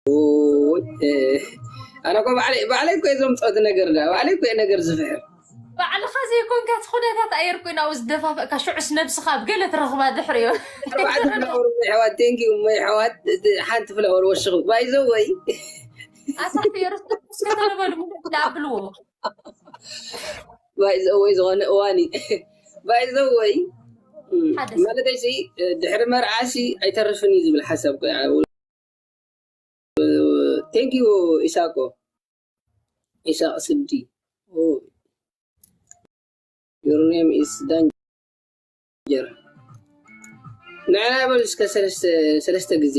ውይ፣ እ፣ ኣነ እኮ ባዕለይ፣ ባዕለይ እኮ እየ ዘምፅኦ እቲ ነገር፣ ዳ ባዕለይ እኮ እየ ነገር ዝፍሕር። ባዕልኻ ዘይኮንካ እቲ ኩነታት ኣየር ኮይኑ ኣብኡ ዝደፋፍእካ፣ ሽዑስ ነብስኻ ኣብ ገለ ትረኽባ ድሕሪዮ። ኣርባዕተ ፍላወር እሞ የሕዋት፣ ቴንኪ እሞ የሕዋት፣ እቲ ሓንቲ ፍላወር ወሽኹ። ባይዘወይ፣ ኣሳፊሩ እስከ ተለበሉ ምሉእ ዳብልዎ። ባይዘወይ ዝኾነ እዋን እዩ። ባይዘወይ፣ ም፣ ሓደ ሰብ። ማለተይ ሲ፣ ድሕሪ መርዓ ሲ ኣይተርፍን እዩ ዝብል ሓሳብ እኮ እዩ። ቴንክ ዩ ኢሳቆ። ኢሳቅ ስዲ። ኦ፣ your name is danger። ንዕና በሉ እስከ ሰለስተ፣ ሰለስተ ግዜ።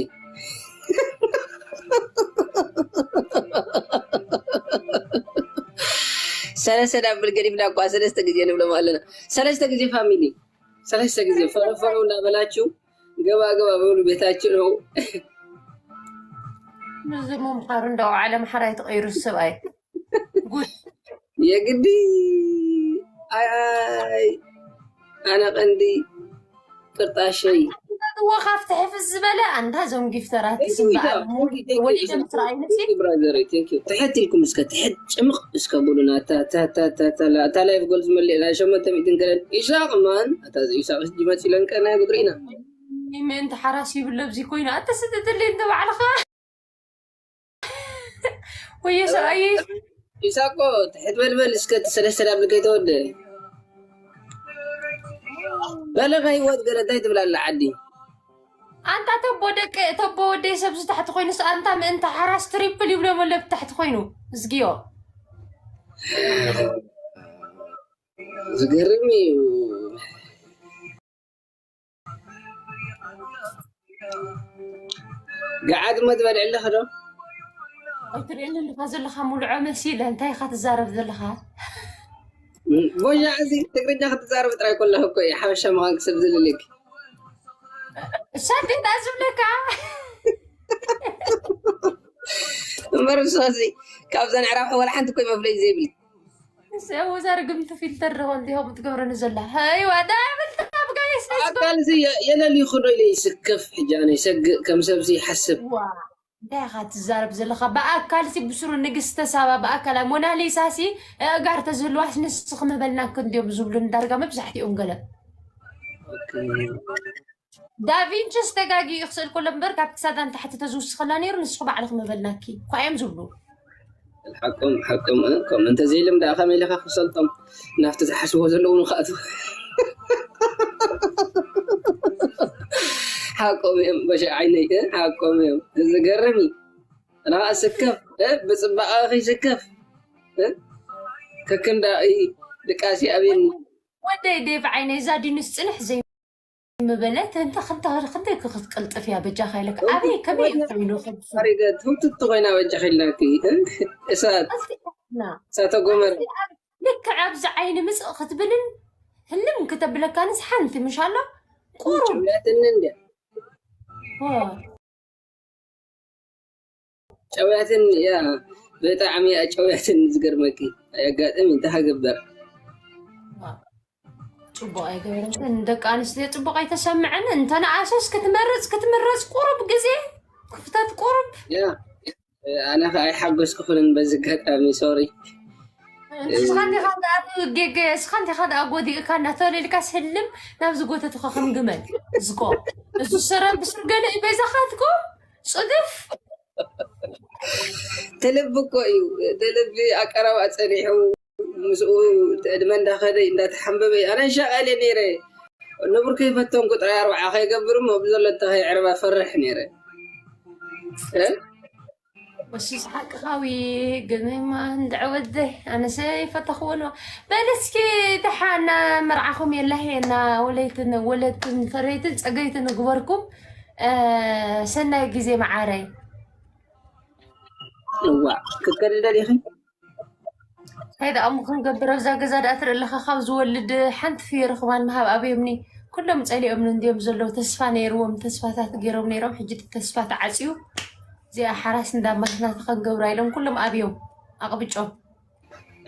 ሰለስተ ዳብል ገዲፍና እኳ ሰለስተ ግዜ ንብሎም ኣለና። ሰለስተ ግዜ ፋሚሊ፣ ሰለስተ ግዜ ፈረፈረው እንዳበላችሁ ገባ ገባ በሉ፣ ቤታችሁ ነው። እዚ ምምኻሩ እንደው ዓለም ሓራይ ተቐይሩ ሰብኣይ። ጉድ። የግዲ ኣይ ኣይ ኣነ ቀንዲ ቅርጣሸይ እዎ ካብቲ ሕፍዝ ዝበለ ኣንታ እዞም ጊፍተራት ስምበኣል ወሊደ ምስ ረኣዩ ንሲ ብራዘር፣ ቴንክ ዩ። ትሕት ኢልኩም እስከ ትሕት ጭምቕ እስከ ብሉና። እታ፣ እታ፣ እታ፣ እታ፣ እታ፣ እታ፣ እታ ላይፍ ጎል ዝመልእ ናይ ሸሞንተ ሚእትን ገለን ኢሳቕ ማን፣ እታ ኢሳቕ ሕጂ መፂለን ቀናይ ብግሪና። ምእንቲ ሓራስ ይብሎ ኣብዚ ኮይኑ ኣተስድድሊ እንተ ባዕልኻ ወየ ሰብኣየ ኢሳቆ፣ ትሕት በልበል እስከ እቲ ሰለስተ ዳብል ከይተወደ። በለኻ ህይወት ገለ እንታይ ትብላ ኣላ ዓዲ? ኣንታ ተቦ ደቂ ተቦ ወደይ ሰብ ዝታሕቲ ኮይኑስ ኣንታ ምእንቲ ሓራስ ትሪፕል ይብሎ መለ ብታሕቲ ኮይኑ እዝጊዮ። ዝገርም እዩ። ገዓት እሞ ትበልዕ ኣለኺ ዶ? ኣይትርእየኒ ኣለኻ ዘለኻ ሙሉዖ መሲለ እንታይ ኢኻ ትዛረብ ዘለኻ? ቦሻ፣ እዚ ትግርኛ ክትዛረብ ጥራይ ከለኺ እኮ እዩ ሓበሻ ምዃን ክስብ ዝልልክ። እሳ እንዴት ዝብለካ? እምበር ንስኻሲ ካብዘን ኣዕራብ ወላ ሓንቲ እኮ እዩ መፍለይ ዘይብልክ። እዛ ርግምቲ ፊልተር ዶ ከምዚ ከምኡ ትገብረኒ ዘላ? ህይዋ ዳይብል ኣብ ጋይስ ኣካል እዚ የ-፣ የለልይኹ ዶ ኢለ ይስከፍ። ሕጂ ኣነ ይሰግእ ከም ሰብሲ ይሓስብ። ዋ እንታይ ኢኻ ትዛረብ ዘለኻ? ብኣካል ሲ ብስሩ ንግስተ ሳባ ብኣካል ሞናሊሳ ሲ ኣእጋር ተዝህልዋስ ንስኺ ምበልናኪ እንድዮም ዝብሉ ንዳርጋ መብዛሕትኦም ገለ። ዳቪንችስ ተጋጊ ክስእል ከሎ እምበር ካብ ክሳዳ ንታሕቲ ተዝውስኸላ ነይሩ ንስኺ ባዕልኺ ምበልናኪ እኳ እዮም ዝብሉ። ሓቆም፣ ሓቆም፣ እ፣ ከምኡ እንተዘይልም ደኣ ከመይ ኢልካ ክሰልጦም ናብቲ ዝሓስቦ ዘለዉ ንኽኣትዉ። ሓቆም እዮም በሻ ዓይነይ፣ እ፣ ሓቆም እዮም። ዝገርም እዩ። ንኻ ስከፍ፣ እ፣ ብጽባቐ ኺስከፍ፣ እ፣ ከክንዳ፣ እ፣ ድቃሲ ኣብየኒ። ወደይ ዴቭ ዓይነይ እዛ ዲኑስ ጽንሕ ዘይምበለት እንተ ክንተ ክንተ ክትቅልጥፍ እያ በጃኻ ኢለክ ኣበይ ከመይ እዩ ኮይኑ ከብሱ ኣሪገት ህውትት ኮይና በጃ ኺልናኪ፣ እ፣ እሳት፣ ቀልጢፍና እሳተ ጎመራ። ልክዕ ኣብዚ ዓይኒ ምጽእ ክትብልን ህልም ክተብለካንስ ሓንቲ ምሽ ኣሎ ቁሩብ ጭውያትኒ እንድያ። ዋ። ጨውያትን እያ፣ ብጣዕሚ እያ ጨውያትን። ዝገርመኪ ኣየጋጥም እንተ ሃገበር ጽቡቕ ኣይገበረትን። ደቂ ኣንስትዮ ጽቡቕ ኣይተሰምዐን። እንተ ንኣሰስ ክትመርጽ ክትምረጽ ቁሩብ ግዜ ክፍተት ቁሩብ ያ፣ ኣነ ኸ ኣይሓጎስኩ ኩንን በዚ ኣጋጣሚ ሶሪ። እስኻ እንዲኻ ደኣ ጌገ እስኻ እንዲኻ ደኣ ጎዲእካ እናተወለድካ ስልም ናብ ዝጎተትኻ ከም ግመል ዝኮ እዚ ስረ ብስር ገለ እዩ በዛኻትኮ ጽድፍ ትልቢ እኮ እዩ፣ ትልቢ ኣቀራባ ጸኒሑ ምስኡ እቲ ዕድመ እንዳኸደ እንዳተሓንበበ እዩ። ኣነ ሸቃለ ነይረ፣ ንቡር ከይፈተንኩ ጥራይ ኣርባዓ ከይገብር እሞ ብዘሎ እንተ ከይዕርባ ፈርሕ ነይረ። እ? እሱ ሓቅኻዊ ግንማ እንድዐ ወደይ ኣነሰ ይፈተኽዎ ኣለኹ። በል እስኪ ደሓና መርዓኹም የላሄና ወለይትን ወለትን ፈረይትን ጸገይትን ንግበርኩም። እ፣ ሰናይ ግዜ መዓረይ። እዋ ክትከዲ ደሊኺ? እንታይ ደኣ እሞ ክንገብር ኣብዛ ገዛ ደኣ ትርኢ ኣለኻ ካብ ዝወልድ ሓንቲ ፍዮ ርኽባን ምሃብ ኣብዮምኒ ኩሎም ጸሊኦምኒ እንድዮም ዘለዉ ተስፋ ነይርዎም ተስፋታት ገይሮም ነይሮም ሕጂ እቲ ተስፋ ተዓጽዩ እዚኣ ሓራስ እንዳማትና ተኸንገብራ ኢሎም ኩሎም ኣብዮም ኣቕብጮም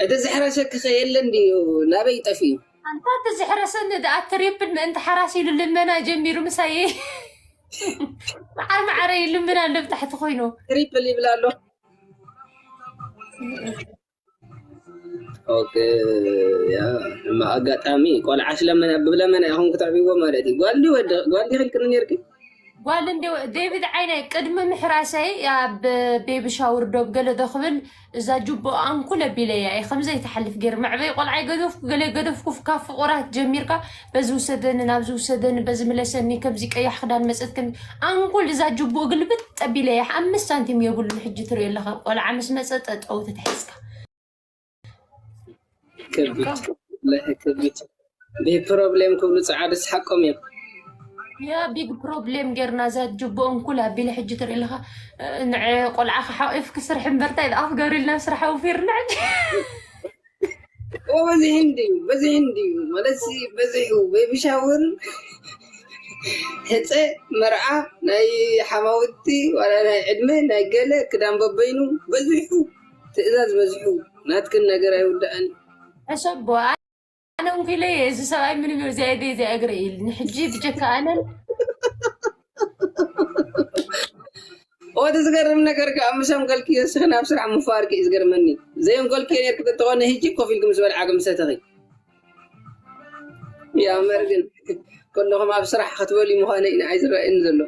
እቲ ዝሕረሰኪ ከ የለን ድዩ? ናበይ ጠፊኡ? ኣንታ እቲ ዝሕረሰኒ ደኣ ትሪፕል ምእንቲ ሓራስ ኢሉ ልመና ጀሚሩ ምሳይ መዓር መዓረ ይልምን ኣሎ ብታሕቲ ኮይኑ። ትሪፕል ይብል ኣሎ። ኦኬ፣ ያ፣ እማ ኣጋጣሚ ቆልዓ ስለመነ ብለመነ ኢኹም ክትዕብዎ ማለት እዩ። ጓል ድዩ ወዲ ጓል ድዩ ኢልክኒ ነርኪ? ጓል እንዲ ዴቪድ ዓይነይ ቅድሚ ምሕራሰይ ኣብ ቤቢ ሻወር ዶብ ገለ ዶ ክብል እዛ ጅቦ ኣንኩል ኣቢለያ እየ ከምዘይ ትሓልፍ ገይር መዕበይ ቆልዓይ ገደፍኩ ገለ ገደፍኩ ካብ ፍቑራት ጀሚርካ በዚ ውሰደኒ ናብዚ ውሰደኒ በዚ ምለሰኒ ከምዚ ቀያሕ ክዳን መፀትክን ኣንኩል እዛ ጅቦ ግልብጥ ኣቢለያ ሓምስት ሳንቲም የብሉን ሕጂ ትሪኦ ኣለኻ ቆልዓ ምስ መፀ ጠጠው ተተሒዝካ ከቢድ ወላሂ ከቢድ። ብፕሮብሌም ክብሉ ጸዓዱ ሓቆም እዮም። ያ ቢግ ፕሮብሌም ጌርና እዛ ጅቦ እንኩል ኣቢለ ሕጂ ትርኢ ኣለኻ ንዕ ቆልዓ ክሓቂፍ ክስርሕ እምበርታ ኢሉ ኣፍ ገሩ ኢልና ስራሕ ኣውፊርና ሕጂ ኦ በዚሕ እንድዩ በዚሕ እንድዩ ማለት ሲ በዚሑ ቤቢ ሻወር ሕፀ መርዓ ናይ ሓማውቲ ዋላ ናይ ዕድመ ናይ ገለ ክዳን በበይኑ በዚሑ ትእዛዝ በዚሑ ናትክን ነገር ኣይውዳእን ሕሰቦ ኣነ እንኩ ኢለ እዚ ሰብኣይ ምንም እዩ እዚኣ ኢደ እዚኣ እግረ ኢል ንሕጂ ብጀካ ኣነን ወደ ዝገርም ነገር ከዓ ምሸም ገልክዮ ስኽን ኣብ ስራሕ ምፋርቂ እዩ ዝገርመኒ። ዘየንጎልክዮ ነርክ ተተኾነ ህጂ ኮፍ ኢልክ ምስ በልዓክ ምሰተኺ። ያመር ግን ከለኹም ኣብ ስራሕ ክትበልዩ ምዃነ እዩ ንዓይ ዝረኣየኒ ዘሎ።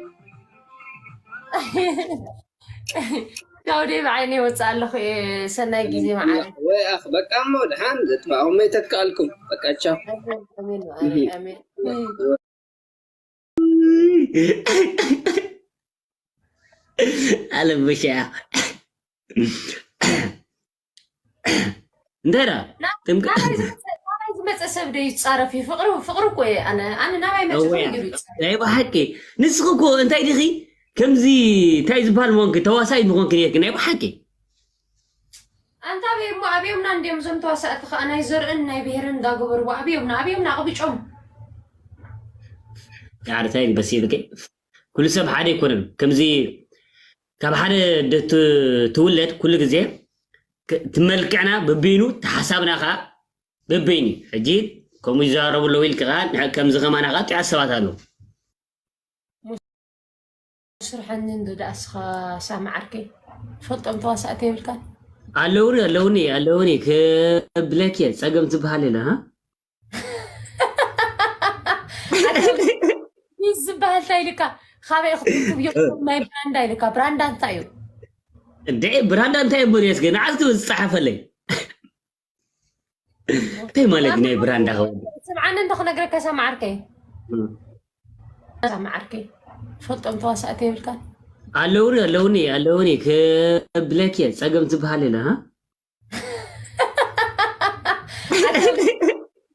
ያው ደይ ብዓይነ ይወፅእ ኣለኹ እየ። ሰናይ ግዜ መዓረ። ወይ ኣኽ በቃ እሞ ድሓን ዘጥፋእኹም መይተካኣልኩም በቃ ቻው። ኣሜን፣ ኣሜን፣ ኣሜን። ኣለብሻ እንታይ ዳ ናባይ ዝመፀ ሰብ ዶ ይፃረፍ እዩ ፍቅሪ ፍቅሪ እኮ እየ ኣነ ኣነ ናባይ መፅእ እወያ። ገይሩ ይፃረፍ ናይ ብሓቂ ንስኺ እኮ እንታይ ዲኺ ከምዚ እንታይ ዝበሃል ምኾንኪ ተዋሳይ ምኾንኪ ነርኪ ናይ ብሓቂ ኣንታ ኣበይ እሞ ኣብዮምና እንዲዮም እዞም ተዋሳእቲ ከዓ ናይ ዘርእን ናይ ብሄርን እንዳገበርዎ ኣብዮምና ኣብዮምና ኣቕብጮም ጋር እንታይ በሲልከ ኩሉ ሰብ ሓደ ኣይኮነን ከምዚ ካብ ሓደ ደ- ት- ትውለድ ኩሉ ግዜ ክ- ትመልክዕና በበይኑ ተሓሳብና ከዓ በበይኑ ሕጂ ከምኡ ይዘራረቡ ኣለዉ ኢልካ ከዓ ንዕ- ከምዚ ከማና ከዓ ጥዑያት ሰባት ኣለዉ ስርሐኒ እንዶ ደኣ እስኻ ሳሚ ዓርከይ ፈልጦም ተዋሳእቲ የብልካን ኣለውኒ ኣለውኒ ኣለውኒ ክብለክ እየ ፀገም ዝበሃል የለ ሃ ይህ ዝበሃል እንታይ ኢልካ ካበይ ክትብዮ ናይ ብራንዳ ኢልካ ብራንዳ እንታይ እዩ እንደ ብራንዳ እንታይ እሞ እስኪ ንዓልቲ ዝፀሓፈለይ እንታይ ማለት ናይ ብራንዳ ከ ስምዓኒ እንተ ክነግረካ ሳሚ ዓርከይ ሳሚ ዓርከይ ፈልጦም ተዋሳእቲ የብልካን ኣለውኒ ኣለውኒ ኣለውኒ ክብለክ እየ ፀገም ዝበሃል የለ ሃ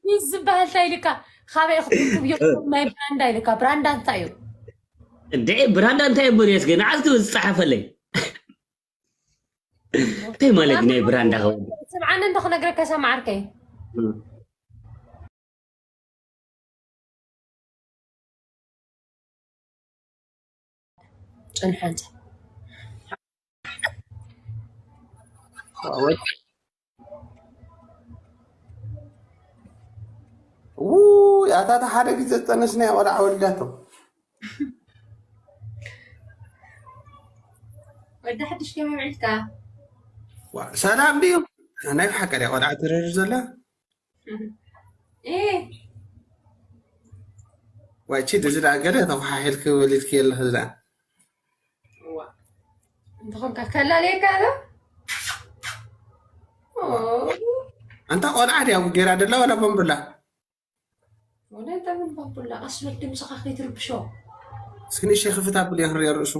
ይህ ዝበሃል እንታይ ኢልካ ካበይ ክትብዮ ናይ ብራንዳ ኢልካ ብራንዳ እንታይ እዩ እንደ ብራንዳ እንታይ እሞ እስኪ ንዓልቲ ዝፀሓፈለይ እንታይ ማለት ናይ ብራንዳ ከ ስምዓኒ እንተ ክነግረካ ሳሚ ዓርከይ ፅንሐንተ ውይ ኣታ ሓደ ግዜ ዝጠነስናያ ቆልዓ ወሊዳቶ ወዲ ሓድሽ ከመይ ውዒልካ ዋ፣ ሰላም ድዩ ናይ ሓቀ ድያ ቆልዓ ትረር ዘላ እ ዋይቺ እዚ ደኣ ገለ ተኸሓሒልክ ወሊድክ የለኽ እዚ ደኣ እንተኾንካ ከላለየካ ዶ ኣንታ ቆልዓ ድያ ጌራ ደላ ዋላ ቦምብላ ወደ እንተምን ባቡላ ቀስ በል ድምፅኻ ከይትርብሾ እስኪ ንእሽተይ ክፍት ኣብልዮ ክንሪኦ ርእሱ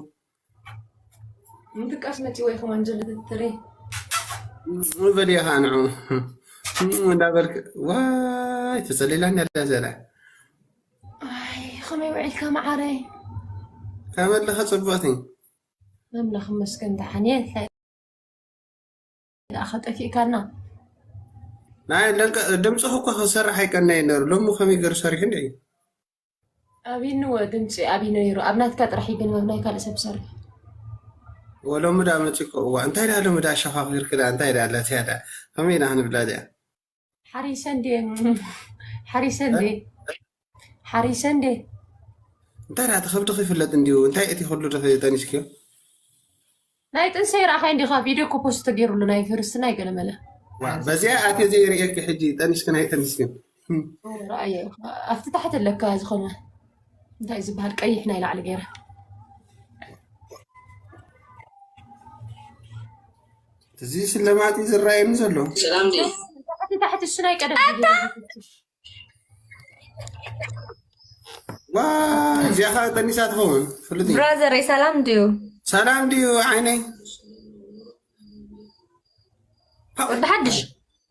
ምድቃስ መፂዎ ይኸውን ዘሎ ትትሪ በልዮ ከዓ ንዑ እንዳበልክ ዋይ ተፀሊላኒ ኣላ ዘላ ኣይ ከመይ ውዒልካ መዓረይ ከመለኸ ፅቡቕቲ ኣምላኽ መስገን ደሓን እየ እንታይ ደኣ ከጠፊእካና ናይ ለንቀ ድምፅኽ እኮ ክሰርሕ ኣይቀናየ ነሩ ሎሚ ከመይ ገሩ ሰሪሑ እንድዒ ኣብይንወ ድምፂ ኣብይ ነይሩ ኣብ ናትካ ጥራሕ ይግንበብ ናይ ካልእ ሰብ ሰርሕ ወሎሚ ዳ መፂኮ እዋ እንታይ ዳ ሎሚ ዳ ሸፋፊርክ ዳ እንታይ ዳ ኣለትያ ዳ ከመይ ኢና ክንብላ እዚኣ ሓሪሰ እንዴ ሓሪሰ እንዴ ሓሪሰ እንዴ እንታይ ደኣ እቲ ከብድኺ ይፍለጥ እንድዩ? እንታይ እቲ ኩሉ ዲኺ ጠኒስክዮ? ናይ ጥንሰይ ረኣኻይ እንዲኻ ቪድዮ እኮ ፖስት ተገይሩሉ ናይ ክርስትና ይገለመለ። ዋ፣ በዚኣ ኣትየ ዘይርእየኪ ሕጂ ጠኒስኪ ናይ ጠኒስኪ። ረኣየ ኣብቲ ታሕቲ ኣለካ ዝኾነ እንታይ ዝበሃል ቀይሕ ናይ ላዕሊ ገይረ። እዚ ስልማት እዩ ዝረኣየኒ ዘሎ። ሰላም ድዩ? ታሕቲ ታሕቲ እሱ ናይ ቀደም ቪድዮ። ዋ፣ እዚኣ ኸ ጠኒሳ ትኸውን? ፍልጥ እዩ። ብራዘረይ ሰላም ድዩ? ሰላም ድዩ ዓይነይ? ወዲ ሓድሽ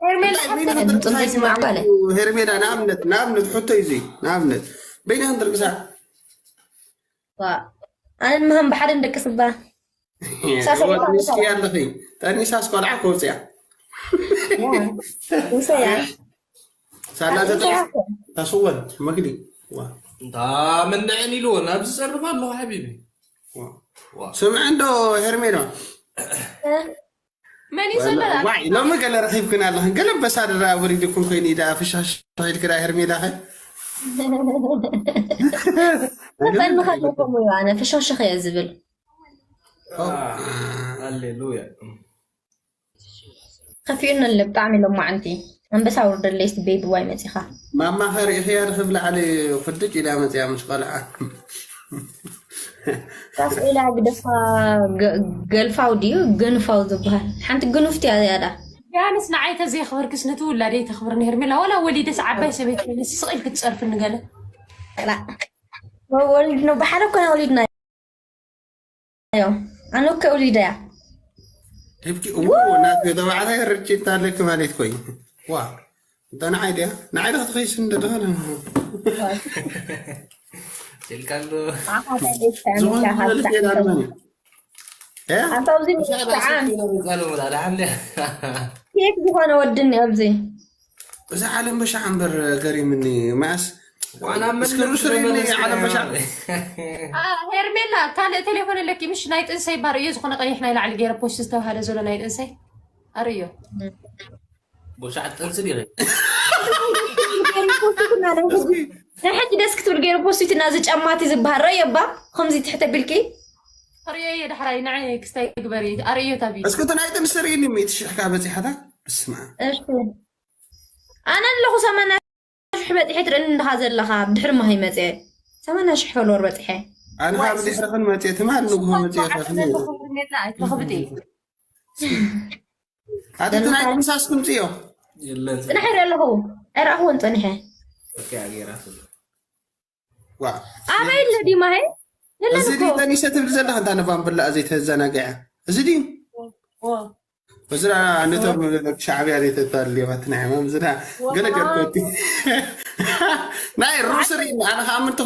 ሄርሜላ እንታይ በይንኺ ሓፍተይ። ድርቅሳ ጽቡቅ እዩ? ይስማዕ ባለ። ሄርሜላ ንኣብነት፣ ንኣብነት ሕቶ እዩ እዚ። ንኣብነት በይንኺ ድርቅሳ? ዋ፣ ኣነ ንመሃን ብሓደ ንደቅስ እባ። ሳሰ ጠኒስኪ ኣለኺ። ጠኒሳስ ቆልዓ ከውፅያ። ውሰያ። ሳላ ዘጠ ተስወን መግዲ። ዋ። እንታ ምንዕን ኢልዎ ናብ ዝፀርፍ ኣለኹ ሓቢቢ። ስምዒ እንዶ ሄርሜላ። መን እዩ ዘሎ? ዋይ፣ ሎሚ ገለ ረኺብክን ኣለኽን። ገለ በሳድራ ወሪድኩም ኮይኑ ኢዳ ፍሻሽ ኢልክ ዳ ሄርሜላ ኸ? ፈንኻ ከምኡ እዩ፣ ኣነ ፍሽኽሽኽ እየ ዝብል። ሃሌሉያ። ከፊኡኒ ኣሎ ብጣዕሚ ሎማዓንቲ። ኣንበሳ ውርደለይ እስቲ ቤቢ ዋይ መፂኻ። ማማ ኸ ርኢኽያ ዶ ክብ ላዕሊ ፍድጭ ኢላ መፅያ ምስ ቆልዓ። ካስ ኢላ ግደፋ ገ- ገልፋው ድዩ ገንፋው ዝበሃል? ሓንቲ ግኑፍቲ እያ ያዳ። ቢያንስ ንዓይ ተዘይኽበርክስ ነቲ ውላደይ ተኽብርኒ ሄርሜላ። ዋላ ወሊደስ ዓባይ ሰበይቲ ኮይነስ ስቕ ኢልክ ትፀርፍኒ ገለ። ወሊድ ነው ብሓደ እኮ ወሊድና። ኣነ እኮ ወሊዳ እያ። ህብኪ እዎ ናት ተባዕታይ ርጭት ኣለክ ማለት ኮይ። ዋ። እንተ ንዓይ ድያ ንዓይ ዶ ክትኸይስ እንደ ደኸነ። ስልካ ኣሎ። ዝኾነ ዝበለች ሌላ ድማ። እ? ኣንታ ኣብዚ ምጣዓን ዛሎ ላለ ሓምለ። ኬክ ዝኾነ ወድኒ ኣብዚ። እዛ ዓለም በሻዕ እምበር ገሪምኒ። ማስ ዋና እስኪ ሩስሪ ዓለም በሻዕ። ሄርሜላ ካልእ ቴሌፎን ኣለኪ ምሽ ናይ ጥንሰይ ባርእዮ ዝኾነ ቀይሕ ናይ ላዕሊ ገይረ ፖስት ዝተባሃለ ዘሎ ናይ ጥንሰይ ኣርእዮ። ቦሻዕ ጥንሲ ዲኺ? ናይ ሕጂ ደስ ክትብል ገይሩ ፖስት ናዚ ጫማቲ ዝበሃል ረዮ እባ ከምዚ ትሕተ ብልኪ። ኣርእዮ እየ ዳሕራይ ንዐ ክስታይ ግበሪ ኣርእዮ ታቢ። እስኪ እቲ ናይ ጥንሲ ርእኒ ሚእቲ ሽሕ ካ በፂሓታ። እስማ። እሺ ኣነ ኣለኹ ሰማንያ ሽሕ በፂሐ ትርእኒ እንድኻ ዘለኻ ብድሕሪ ማሂ መፅአ ሰማንያ ሽሕ ፎሎወር በፂሐ። ኣነ ካብ ድሕርኽን መፅአ ትማል ንግሆ መፅአ። ኣይተኽብጢ። ኣቲ ናይ ምሳስ ትምፅዮ። የለን። ፅንሐ ር ኣለኹ ኣይረኣኽዎን ፀኒሐ። ኦኬ፣ ኣገይራ ስለ። ዋ። ኣበይ ኣሎ ዲማሄ? የለን እዚ እኮ። ድዩ ጠኒሰ ትብል ዘለኻ እንታ ንባን ብላ ዘይተዘናግዐ። እዚ ድዩ? እዚ ደኣ ነቶም ሻዕብያ ዘይተታልዮ ኣቲ ናይ ሕማም እዚ ደኣ ገለ ገርኮቲ። ናይ ሩስሪ ኣነ ከኣ ምንተ